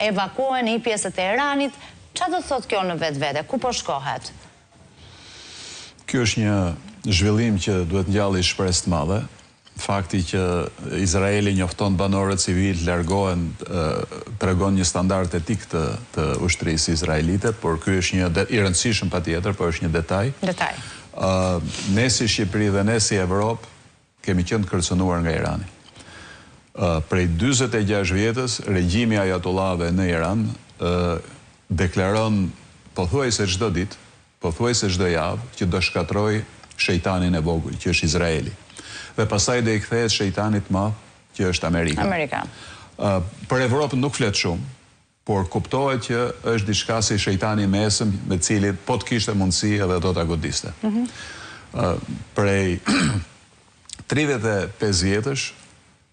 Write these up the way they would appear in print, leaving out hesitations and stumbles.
Evakuohen në një pjesë të Teheranit, ça do të thotë kjo në vetvete, ku po shkohet? Ky është një zhvillim që duhet ngjalli shpresë të madhe. Fakti që Izraeli njofton banorët civilë të largohen tregon një standard etik të të ushtrisë izraelite, por ky është një i rëndësishëm patjetër, por është një detaj. Detaj. Ne si Shqipëri dhe ne si Evropë Kemi qenë të kërcënuar nga Irani. Prej 46 vjetës, regjimi i ajatollahëve në Iran deklaron pothuajse çdo ditë, pothuajse çdo javë, që do shkatërrojë shejtanin e vogël, që është Izraeli. Dhe pastaj do i kthehet shejtanit të madh, që është Amerika. Amerika. Për Evropën nuk flet shumë, Por kuptohet që është diçka si shejtani i mesëm me të cilin po të kishte mundësi edhe do ta godiste. Prej 35 vjetësh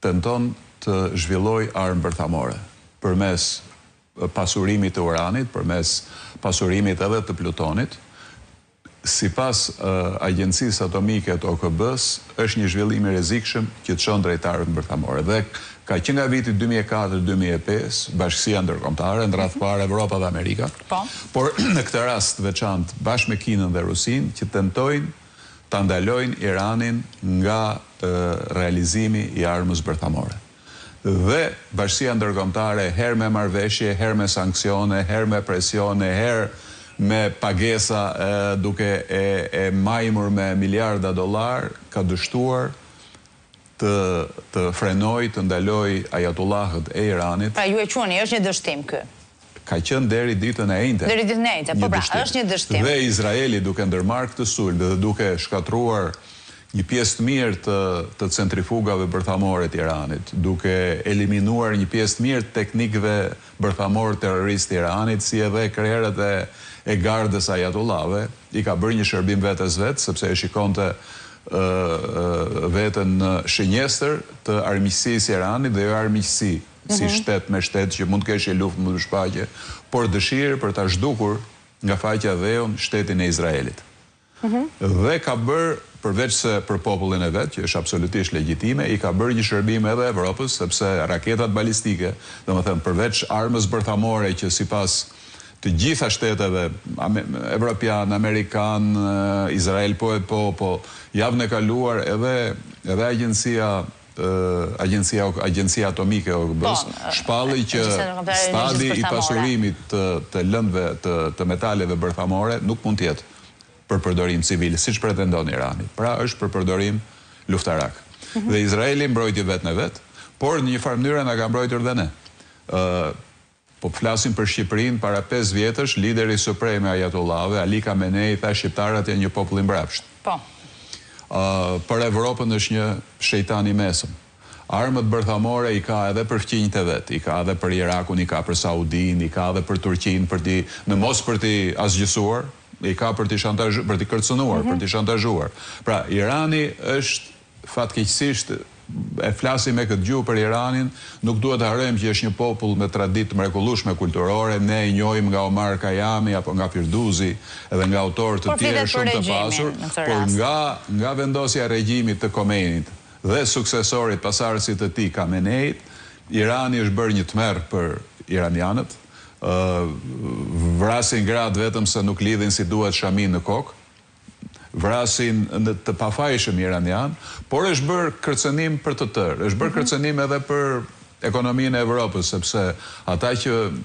tenton të zhvillojë armë bërthamore përmes pasurimit të uranit, përmes pasurimit edhe të plutonit. Sipas Agjencisë Atomike të OKB-së, është një zhvillim i rrezikshëm që të çon drejt armëve bërthamore. Dhe ka që nga viti 2004, 2005, bashkësia ndërkombëtare, në radhë të parë Evropa dhe Amerika, por në këtë rast të veçantë bashkë me Kinën dhe Rusinë, që tentojnë ta ndalojnë Iranin nga realizimi i armës bërthamore. Dhe bashkësia ndërkombëtare herë me marrëveshje, herë me sanksione, herë me presione, herë me pagesa duke e e majmur me miliarda dollarë, ka dështuar të të frenojë, të ndalojë ajatullahët e Iranit. Pra ju e quani, është një dështim ky? Ka qenë deri ditën e enjte. Deri ditën e enjte, po pra, është një dështim. Dhe Izraeli duke ndërmarrë këtë sulm dhe duke shkatërruar një pjesë të mirë të të centrifugave bërthamore të Iranit, duke eliminuar një pjesë të mirë të teknikëve bërthamorë terroristë të Iranit, si edhe krerët e e gardës ajatollahëve, i ka bërë një shërbim vetes vet, sepse e shikonte veten në shënjestër të armiqësisë Iranit dhe jo armiqësi si shtet me shtet që mund të kesh një luftë, mund të bësh paqe, por dëshirë për ta zhdukur nga faqja e dheut shtetin e Izraelit. Dhe ka bërë, përveç se për popullin e vet, që është absolutisht legjitime, i ka bërë një shërbim edhe Evropës, sepse raketat balistike, domethënë përveç armës bërthamore që sipas të gjitha shteteve evropian, amerikan, Izrael po e po, po javën e kaluar edhe edhe agjencia Agjencia Agjencia Atomike e OKB-së shpalli që stadi i pasurimit të të lëndëve të të metaleve bërthamore nuk mund të jetë për përdorim civil, siç pretendon Irani. Pra është për përdorim luftarak. Dhe Izraeli mbrojti veten e vet, por në një farë mënyre na ka mbrojtur dhe ne. Ë Po flasim për Shqipërinë, para 5 vjetësh, lideri suprem i ajatollahëve, Ali Khamenei, tha shqiptarët janë një popull i mbrapsht. Po. Për Evropën është një shejtan i mesëm. Armët bërthamore i ka edhe për fqinjët e vet, i ka edhe për Irakun, i ka për Saudinë, i ka edhe për Turqinë, për t'i, në mos për t'i asgjësuar, i ka për t'i shantazhu, për t'i kërcënuar, për t'i shantazhuar. Pra, Irani është Fatkeqësisht, e flasim me këtë gjuhë për Iranin, nuk duhet të harrojmë që është një popull me traditë të mrekullueshme kulturore, ne e njohim nga Omar Khayyami apo nga Firduzi edhe nga autorë të tjerë shumë të pasur, por nga nga vendosja e regjimit të Khomeinit dhe suksesorit pasardhësit të tij Khameneit, Irani është bërë një tmerr për iranianët, ë vrasin gratë vetëm se nuk lidhin si duhet shaminë në kokë. Vrasin të pafajshëm iranianë, por është bërë kërcënim për të tërë. Është bërë kërcënim edhe për ekonominë e Evropës, sepse ata që